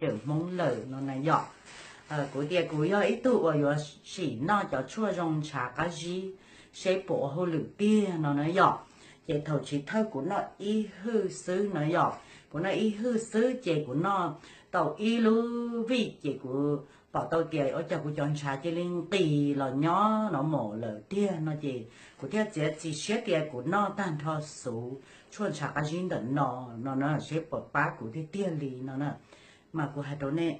yawm Hmoob lawm no na yom. Kuv tias kuv yog ib tug uas yuav sim noj cov tshuaj zoo ntshav qab zib seb puas ua hauj lwm tiag no na yom. Ces thaum chiv thawj kuv noj ib hwj xwb no yom, kuv noj ib hwj xwb ces kuv noj tau ib lub vij ces kuv pom tau tias ua cas kuv cov ntshav cia li nqis los nyob no mus lawm tiag no ces kuv thiaj txiav txim siab tias kuv noj tag nrho xuv tshuaj ntshav qab zib ntawm no no na seb puas pab kuv tiag tiag li no na. Mas kuv hais rau nej,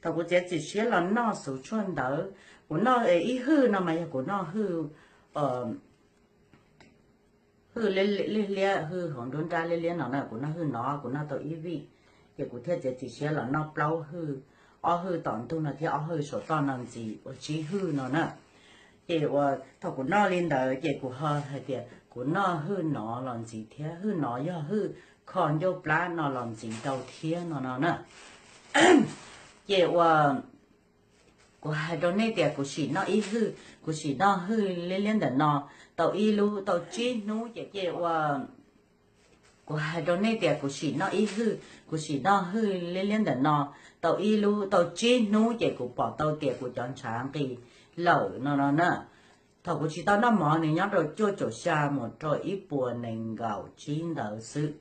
thaum kuv txiav txim siab los noj xuv tshuaj ntawd, kuv noj ib hwj no mas yog kuv noj hwj, hwj liab liab, hwj hauv nruab nrab liab liab no na, kuv noj hwj no kuv noj tau ib vij, ces kuv thiaj txiav txim siab los noj plaub hwj, ob hwj tom ntug no thiab ob hwj saum toj no ntxiv ua tsib hwj no na. Ces uas thaum kuv noj li ntawd ces kuv ho hais tias kuv noj hwj no los ntxiv thiab, hwj no yog hwj kho ncauj plab no los ntxiv rau thiab no no na. Ces uas kuv hais rau nej tias kuv sim noj ib hwj, kuv sim noj hwj liab liab ntawm no tau ib lub tau tsib hnub ces, ces uas kuv hais rau nej tias kuv sim noj ib hwj, kuv sim noj hwj liab liab ntawm no tau ib lub tau tsib hnub ces kuv pom tau tias kuv cov ntshav nqis lawm no no na. Thaum kuv tsis tau noj mov nws nyob rau cuaj caum xya mus rau ib puas nees nkaum tsib ntawd xwb.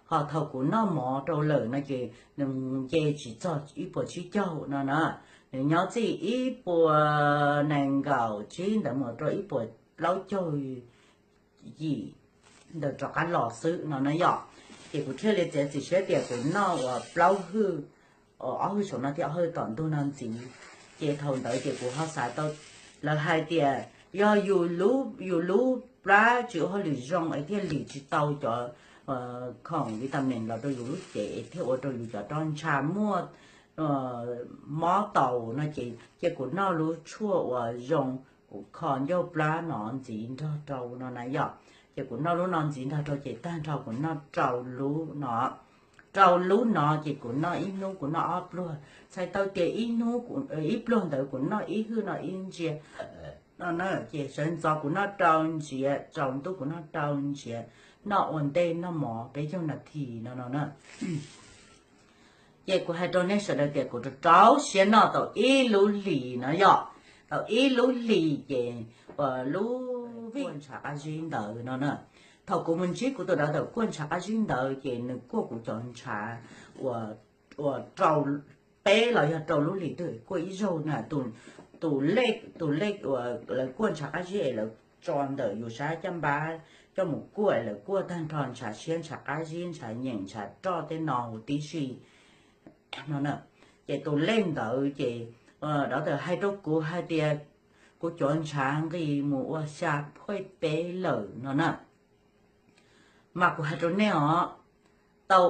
Ho thaum kuv noj mov rau lawm no ces nws nce tsis txog ib puas tsib caug no na, nws nyob txij ib puas nees nkaum tsib ntawd mus rau ib puas plaub caug yim ntawd rov qab los xwb no na yom. Ces kuv thiaj li txiav txim siab tias kuv noj uas plaub hwj, ob hwj saum no thiab ob hwj tom ntug no ntxiv. Ces thaum ntawd ces kuv ho xav tau, lawv hais tias yog yus lub, yus lub plab tsis ua hauj lwm zoo es thiaj lim tsis tau cov khoom vitamin los rau yus lub cev es thiaj ua rau yus cov roj ntsha muaj mob taus no ces cia kuv noj lub tshuaj uas zoo, kuv kho ncauj plab no ntxiv nrog rau no na yom. Ces kuv noj lub no ntxiv nrog rau ces tag nrho kuv noj rau lub no, rau lub no ces kuv noj ib hnub kuv noj ob pluag, txhais tau tias ib hnub, ib pluag ntawd kuv noj ib hwj no ib ntsia no na. Ces sawv ntxov kuv noj rau ntsiav, tsaus ntuj kuv noj rau ntsiav, noj ua ntej noj mov peb caug nas this no no na. Ces kuv hais rau nej sawv daws tias kuv rau rau siab noj tau ib lub hlis no yom, tau ib lub hlis ces uas lub vij ntshav qab zib ntawd no na. Thaum kuv mus ntsib kuv tus doctor kuaj ntshav qab zib ntawd ces nws kuaj kuv cov ntshav uas, uas rau peb los yog rau lub hlis twg kuaj ib zaug na, tus lej, tus lej uas lawv kuaj ntshav qab zib es lawv tso ntawm yus sab caj npab coj mus kuaj es lawv kuaj tag nrho ntshav siab ntshav qab zib ntshav nyeem ntshav roj tej no huv tib si no na. Ces tus lej ntawd ces doctor hais rau kuv hais tias kuv cov ntshav nqis mus ua xya phaij peb lawm no na. Mas kuv hais rau nej os, tau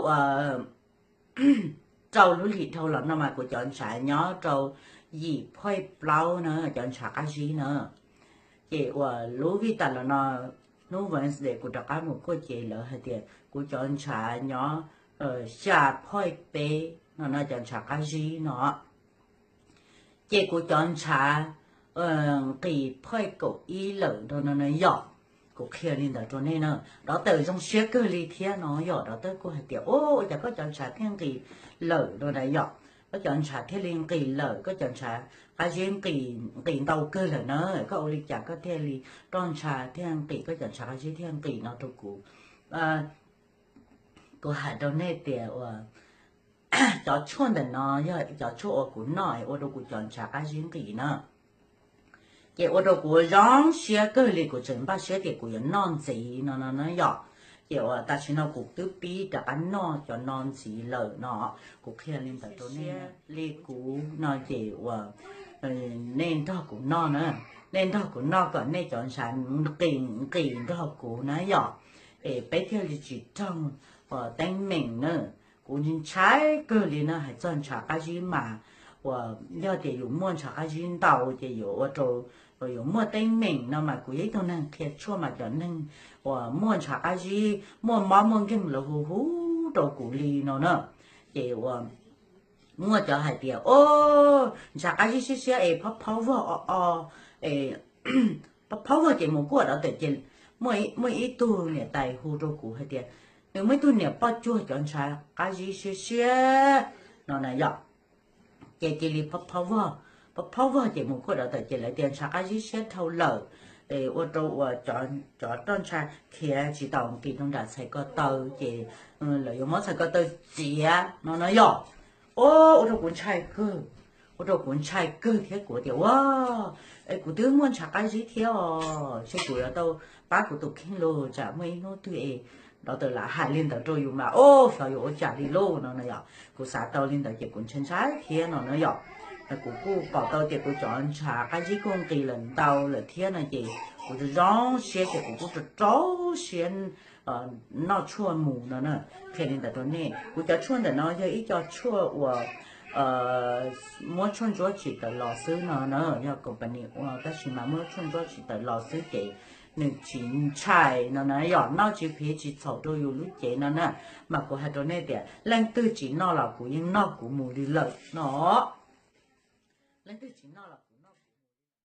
rau lub hlis dhau los no mas kuv cov ntshav nyob rau yim phaij plaub na, cov ntshav qab zib na. Ces uas lub vij tas los no, hnub Wednesday kuv rov qab mus kuaj ces lawv hais tias kuv cov ntshav nyob xya phaij peb no na, cov ntshav qab zib no. Ces kuv cov ntshav nqis phaij kaum ib lawm no no yom. Kuv qhia li ntawd rau nej na, doctor zoo siab kawg li thiab no yom. Doctor kuj hais tias, ua cas koj cov ntshav thiaj nqis lawm no na yom, koj cov ntshav thiaj li nqis lawm, koj cov ntshav qab zib nqis, nqis ntau kawg lawm na, koj ua li cas koj thiaj li roj ntsha thiaj nqis, koj cov ntshav qab zib thiaj nqis no rau kuv. Kuv hais rau nej tias uas cov tshuaj ntawm no yog cov tshuaj uas kuv noj ua rau kuv cov ntshav qab zib nqis na. Ces ua rau kuv zoo siab kawg li, kuv tseem npaj siab tias kuv yuav noj ntxiv no no na yom. Ces uas tam sim no kuv twb pib rov qab noj cov no ntxiv lawm no. Kuv qhia li ntawd rau nej, li kuv no ces uas nej nrog kuv noj na, nej nrog kuv noj kom nej cov ntshav nqis, nqis nrog kuv na yom. Es peb thiaj li tsis raug teeb meem na. Kuv ntshai kawg li no, hais txog ntshav qab zib mas uas yog tias yus muaj ntshav qab zib ntau ces yuav ua rau yuav muaj teeb meem no mas kuv yog ib tug neeg qhia tshuaj mas cov neeg uas muaj ntshav qab zib muaj mob muaj nkeeg lawv hu hu rau kuv li no na. Ces uas muaj cov hais tias, o, ntshav qab zib siab siab es phaub phaub vog o o, es phaub phaub vog ces mus kuaj doctor ces muaj ib tug niam tais hu rau kuv hais tias nws muaj ib tug niam poj cuag cov ntshav qab zib siab siab no na yom. Ces cia li phob phob vog, phob phob vog ces mus kuaj rov tawm ces lawv tias ntshav qab zib siab dhau lawm, ua rau uas cov roj ntsha khiav tsis tau nqis rau nram txhais ko taw ces lawv yuav muab txhais ko taw txiav no na yom. Ua rau kuv ntshai kawg, ua rau kuv ntshai kawg thiab kuv tias ua, es kuv twb muaj ntshav qab zib thiab os, seb kuv yuav tau pab kuv tus kheej los tsam muaj ib hnub twg es rov tawm lam hais li ntawd rau yus mas o, xyov yuav ua cas li lauj no na yom. Kuv xav tau li ntawd ces kuv ntshai ntshai thiab no na yom. Kuv kuj pom tau tias kuv cov ntshav qab zib kuj nqis lawm ntau lawm thiab no ces kuv zoo siab ces kuv kuj rau rau siab noj tshuaj mus no na. Qhia li ntawd rau nej, kuv cov tshuaj ntawm no yog ib co tshuaj uas muab tshuaj ntsuab tsim tawm los xwb no na, yog company ua tab sis mas muab tshuaj ntsuab tsim tawm los xwb ces nws tsis ntshai no na yom, noj tsis phiv tsis txhaum rau yus lub cev no na. Mas kuv hais rau nej tias leej twg tsis noj los kuv yeej noj kuv mus li lawm no. Leej twg tsis noj los kuv noj kuv